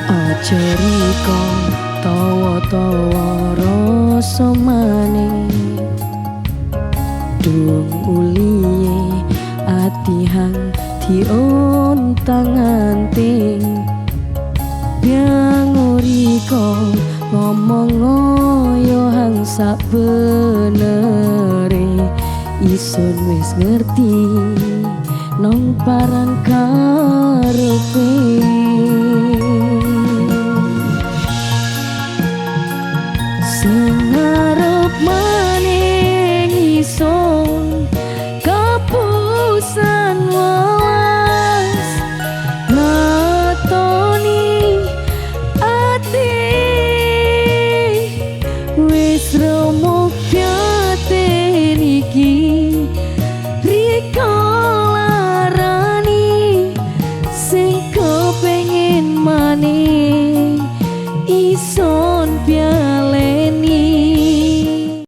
Aja riko tawa-tawa rasa maning, dung uliye ati hang diontang-anting. Biang riko ngomong yo hang sak benere, isun wis ngerti nong parang karepe. Sing ngarep maning isun kapusan welas ngatoni ati, wis remuk batin iki riko larani sing kepengin maning ison biar.